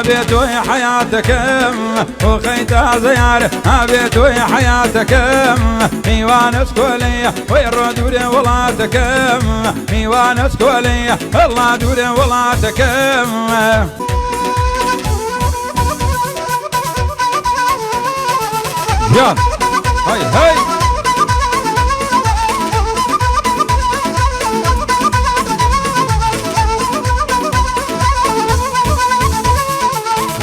هابێتۆی حیاتەکەم وخەیتا زیار هابێتۆی حیاتەکەم میوانت کۆلەیە وی ڕۆ دوورێ وڵاتەکەم میوانت کۆلەیە هەڵا دوورێ وڵاتەکەم. گیان هەی هەی.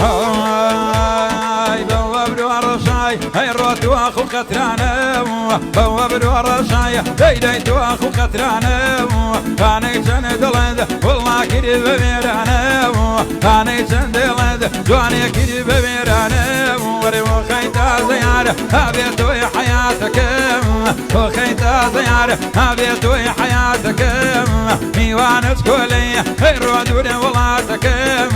هاي بواب ڕەشای هەی ڕۆ تواخ و قەترانە بەوە برۆ ڕەشایە دەیدەی تواخ و قەترانە خانەی چەند دڵێت وڵا کردی بە وێرانە خانەی چەند دڵێت جوانێ کردی بە وێرانە وەرێ وخەی تازەیارە هابێت تۆی حەیاتەکەم وخەی تازەیارە هابێت تۆی حەیاتەکەم میوانت کۆلەیە هەی ڕۆ دوورە وڵاتەکەم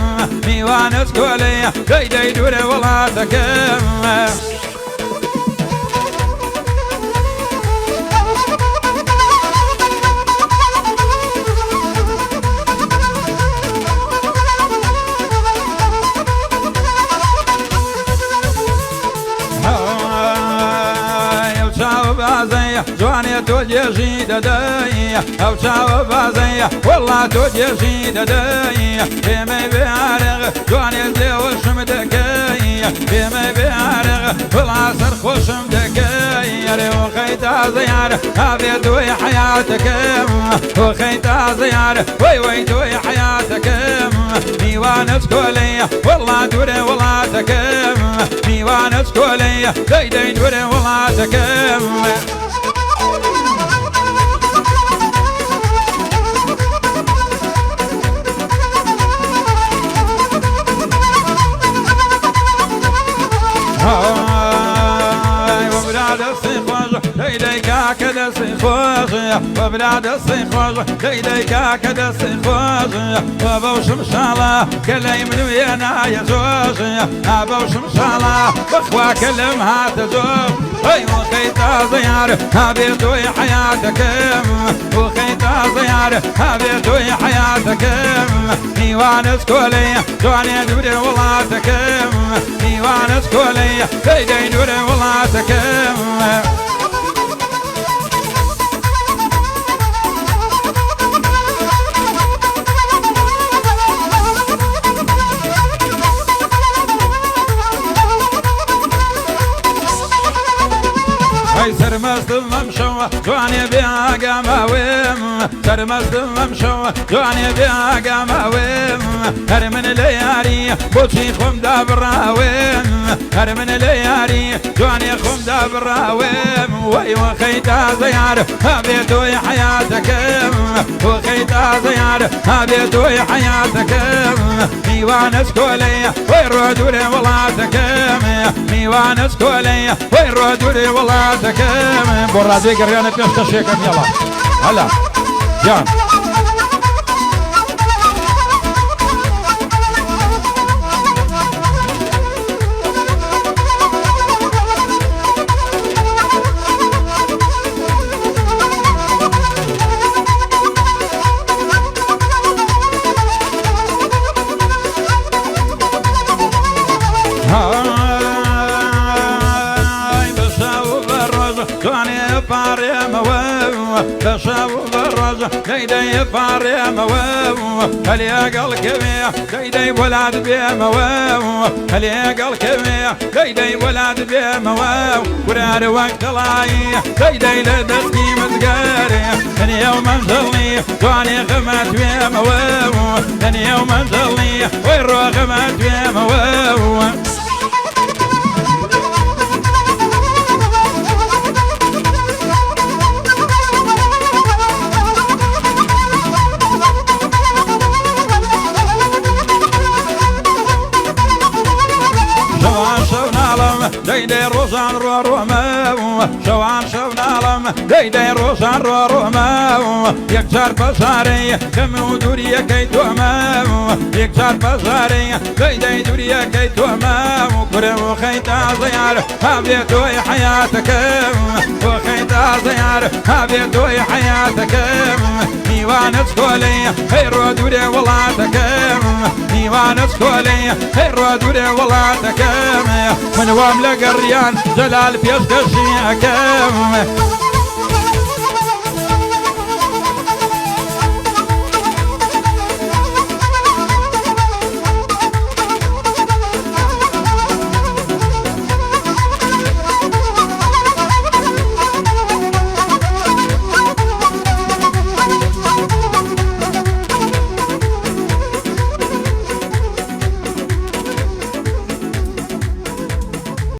میوانت کۆلەیە دەیدەی دوورە وڵاتەکەم. جوانێ تۆ جێژی دەدەی ئەو چاوە بازەیە وەڵا تۆ جێژی دەدەی پێمەی بێعارق جوانێ لێوەشم دەکەی پێمەی بێعارق وڵا سەر خۆشم دەکەی ئەرێ وخەی تازەیار هابێ تۆی حەیاتەکەم وخەی تازەیار وەی وەی تۆی حەیاتەکەم میوانت کۆلەیە وەڵا دوورێ وڵاتەکەم میوانت کۆلەیە دەیدەی دوورێ وڵاتەکەم. دەی کاکە دەستی خۆش وەبرا دەستی خۆش دەی کاکە دەستی خۆش بەو شمشاڵە کە لەی من وێنایە زۆژ بەو شمشاڵە بەخوا کە لەم هاتە زۆر هەی وخەی تازەیار هابێ تۆی حەیاتەکەم وخەی تازەیار هابێ تۆی حەیاتەکەم میوانت کۆلەیە جوانێ دوورێ وڵاتەکەم میوانت کۆلەیە دەیدەی دوورێ وڵاتەکەم. سەرمەستم ئەمشەوە جوانێ بێ ئاگاماوێم سەرمەستم ئەمشەوە جوانێ بێ ئاگاماوێم هەر من لە یاری بۆچی خۆم دابڕاوێم هەر من لە یاری جوانێ خۆم دابڕاوێم وەی وەخەی تازەیار هابێ تۆی حەیاتەکەم وەخەی تازەیار هابێ تۆی حەیاتەکەم میوانت کۆلەیە وەی ڕۆ دوورێ وڵاتەکەم میوانت کۆلەیە وەی ڕۆ دوورێ وڵاتەکەم. بۆ ڕادێ گەڕیانە پێش کەشێکەم یاڵا هەلا گیان. بەشەو بەڕۆژ دەیدەی پارێمەوە هەلێگەڵ کەوێ دەیدەی وەلات بێمەوە هەلێگەڵ کەوێ دەیدەی وەلات بێمەوە ورارە وەک قەڵایی دەیدەی لە دەستی مزگەرێ لەنێو مەنزڵی جوانێ غەمە توێمەوە لەنێو مەنزڵی وەی ڕۆ غەمە توێمەوە. دەیدەی ڕۆژان ڕۆ ڕۆمە شەوان شەو ناڵم دەیدەی ڕۆژان ڕۆ ڕۆمە یەکجار پەژارەی کەم و دووریەکەی تۆمە یەکجار پەژارەی دەیدەی دووریەکەی تۆمە کوڕێ وخەی تازەیار هابێ تۆی حەیاتەکەم وخەی تازەیار هابێ تۆی حەیاتەکەم میوانت کۆلەیە هەی ڕۆ دوورێ وڵاتەکەم. میوانە چکۆلەی هەی ڕوا دوورێ وڵاتەکەم، من وام لە گەڕیان جەلال پێشکەشی ئەکەم.